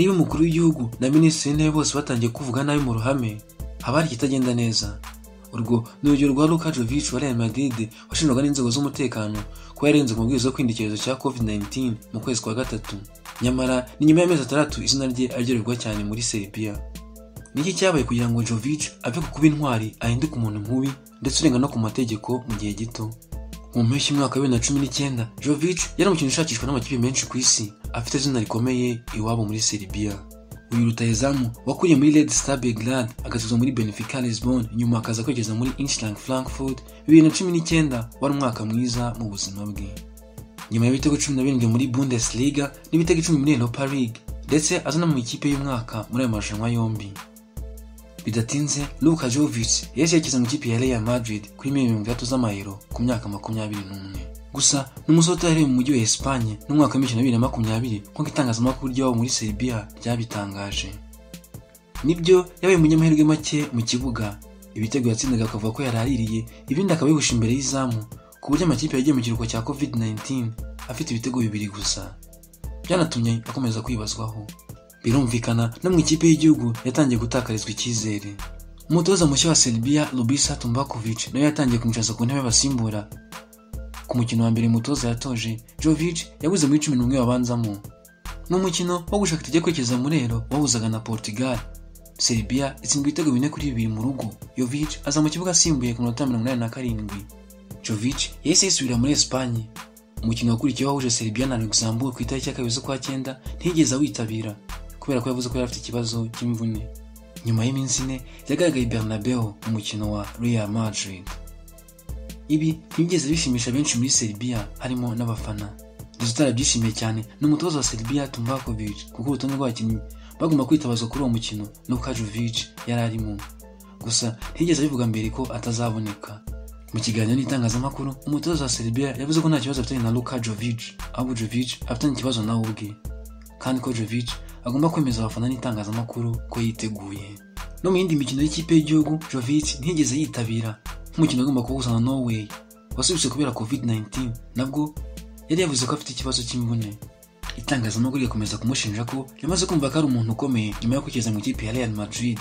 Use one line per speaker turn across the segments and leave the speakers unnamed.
Niba umukuru w'igihugu na minisitiri w'intebe bose batangiye kuvuga nabi mu ruhame, haba hari ikitagenda neza. Urwo ni urugero rwa Luka Jovic wa Real Madrid washinjwaga n'inzego z'umutekano kuba yarenze ku mabwiriza yo kwirinda icyorezo cya COVID-19 mu kwezi kwa gatatu. Nyamara ni nyuma y'amezi 6 izina rye ariryo rivugwa cyane muri Serbia. Niki cyabaye kugira ngo Jovic ave ku kuba intwari ahinduke umuntu mubi ndetse urenga no ku mategeko mu gihe gito? Mu mpeshyi y'umwaka wa 2019, Jovic yari umukinnyi ushakishwa n'amakipe menshi ku isi, afite izina rikomeye iwabo muri Serbia. Uyu rutahizamu wakuriye muri Red Star Belgrade agatozwa muri Benfica Lisbon, nyuma akaza kwerekeza muri Eintracht Frankfurt. 2019 wari umwaka mwiza mu buzima bwe. Nyuma y'ibitego 17 muri Bundesliga n'ibitego 10 muri Europa League, ndetse aza no mu ikipe y'umwaka muri ayo marushanwa yombi. Bidatinze Luka Jovic yahise yerekeza mu ikipe ya Real Madrid kuri miliyoni 30 z'amayero ku myaka 21. Gusa ni umusore utahereye mu mujyi wa Espagne n'umwaka w'imikino 2020 nk'uko itangazamakuru ry'iwabo muri Serbia ryabitangaje. Nibyo yabaye umunyamahirwe make mu kibuga, ibitego yatsindaga akavuga ko yaraririye, ibindi akabihusha imbere y'izamu, ku buryo amakipe yagiye mu kiruhuko cya COVID-19 afite ibitego 2 gusa. Byanatumye akomeza kwibazwaho. Birumvikana no mu ikipe y'igihugu yatangiye gutakarizwa icyizere. Umutoza mushya wa Serbia Lubisa Tumbakovic nawe yatangiye kumwicaza ku ntebe y'abasimbura. Ku mukino wa mbere umutoza yatoje, Jovic yabuze muri 11 babanzamo. Ni umukino wo gushaka itike kwerekeza muri Euro wahuzaga na Portugal. Serbia itsindwa ibitego 4-2 mu rugo. Jovic aza mu kibuga asimbuye ku minota 87. Jovic yahise yisubira muri Espagne. Umukino wakurikiyeho wahuje Serbia na Luxembourg ku itariki ya 2 z'ukwa 9 ntiyigeze awitabira kubera ko yavuze ko yari afite ikibazo cy'imvune. Nyuma y'iminsi 4 yagaragaye Bernabeu mu mukino wa Real Madrid. Ibi ntibigeze bishimisha benshi muri Serbia harimo n'abafana. Ndetse utarabyishimiye cyane ni umutoza wa Serbia Tumbakovic, kuko urutonde rw'abakinnyi bagomba kwitabazwa kuri uwo mukino Luka Jovic yari arimo. Gusa ntiyigeze abivuga mbere ko atazaboneka. Mu kiganiro n'itangazamakuru, umutoza wa Serbia yavuze ko nta kibazo afitanye na Luka Jovic, ahubwo Jovic afitanye ikibazo nawe ubwe, kandi ko Jovic agomba kwemeza abafana n'itangazamakuru ko yiteguye. No mu yindi mikino y'ikipe y'igihugu, Jovic ntiyigeze yitabira, nk'umukino agomba kuwuhuza na Norway wasubitswe kubera COVID-19, nabwo yari yavuze ko afite ikibazo cy'imvune. Itangazamakuru rigakomeza kumushinja ko yamaze kumva ko ari umuntu ukomeye nyuma yo kugeza mu ikipe ya Real Madrid,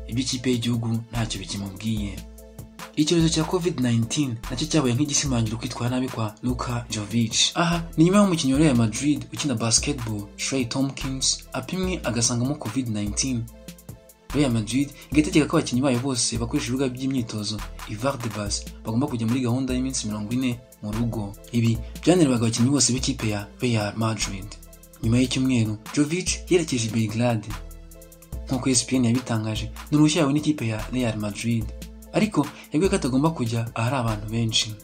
ibyo ikipe y'igihugu ntacyo bikimubwiye. Icyorezo cya COVID-19 nacyo cyabaye nk'igishimangira kwitwara nabi kwa Luka Jovic. Aha ni nyuma y'umukinnyi wa Real Madrid ukina basketball Trey Tompkins apimwe agasangamo COVID-19. Real Madrid igategeka ko abakinnyi bayo bose bakoresha ibibuga by'imyitozo i Valdebebas bagomba kujya muri gahunda y'iminsi 40 mu rugo. Ibi byanerebaga abakinnyi bose b'ikipe ya Real Madrid. Nyuma y'icyumweru Jovic yerekeje i Belgrade. Nk'uko ESPN yabitangaje, ni uruhushya yawe n'ikipe ya Real Madrid, ariko yabwiye ko atagomba kujya ahari abantu benshi.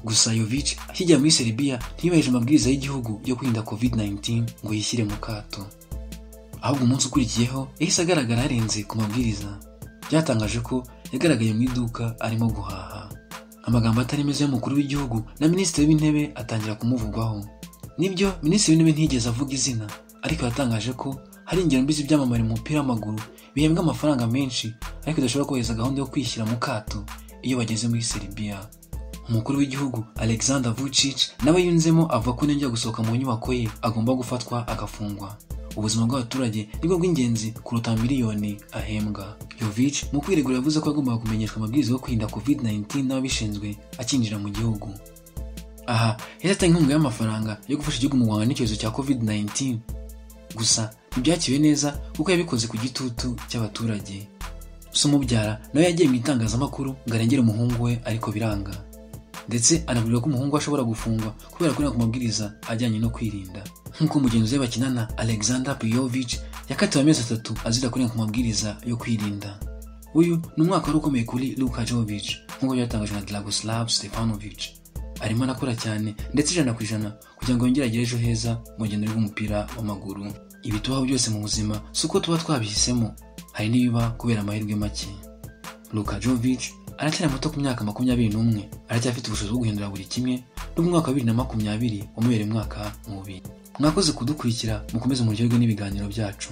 Gusa Jovic akigera muri Serbia ntiyubahirije amabwiriza y'igihugu yo kwirinda COVID-19 ngo yishyire mu kato. Ahubwo umunsi ukurikiyeho yahise agaragara yarenze ku mabwiriza. Byatangaje ko yagaragaye mu iduka arimo guhaha. Amagambo atari meza y'umukuru w'igihugu na minisitiri w'intebe atangira kumuvugwaho. Nibyo minisitiri w'intebe ntiyigeze avuga izina, ariko yatangaje ko hari ingero mbi z'ibyamamare mu mupira w'amaguru bihembwa amafaranga menshi ariko idashobora kubahiriza gahunda yo kwishyira mu kato iyo bageze muri Serbia. Umukuru w'igihugu Alexander Vučić nawe yunzemo avuga ko niyongera gusohoka mu nyubako ye agomba gufatwa agafungwa. Ubuzima bw'abaturage nibwo bw'ingenzi kuruta miliyoni ahembwa. Jovic mu kwiregura yavuze ko agomba kumenyeshwa amabwiriza yo kwirinda COVID-19 n'ababishinzwe akinjira mu gihugu. Aha yahise atanga inkunga y'amafaranga yo gufasha igihugu mu guhangana n'icyorezo cya COVID-19. Gusa ntibyakiwe neza kuko yabikoze ku gitutu cy'abaturage. Se umubyara nawe yagiye mu itangazamakuru ngo arengere umuhungu we, ariko biranga. Ndetse anabwirwa ko umuhungu we ashobora gufungwa kubera kurenga ku mabwiriza ajyanye no kwirinda. Nk'uko mugenzi we bakinana Alexander Prijovic yakatiwe amezi 3 azira kurenga ku mabwiriza yo kwirinda. Uyu ni umwaka wari ukomeye kuri Luka Jovic nk'uko byatangajwe na Dragoslav Stefanovic. Arimo arakora cyane ndetse 100% kugira ngo yongere agere ejo heza mu rugendo rw'umupira w'amaguru. Ibi tubaho byose mu buzima si uko tuba twabihisemo, hari n'ibiba kubera amahirwe make. Luka Jovic aracyari muto ku myaka 21, aracyafite ubushobozi bwo guhindura buri kimwe, n'ubwo umwaka wa 2020 wamubereye umwaka mubi. Mwakoze kudukurikira, mukomeze muryoherwe n'ibiganiro byacu.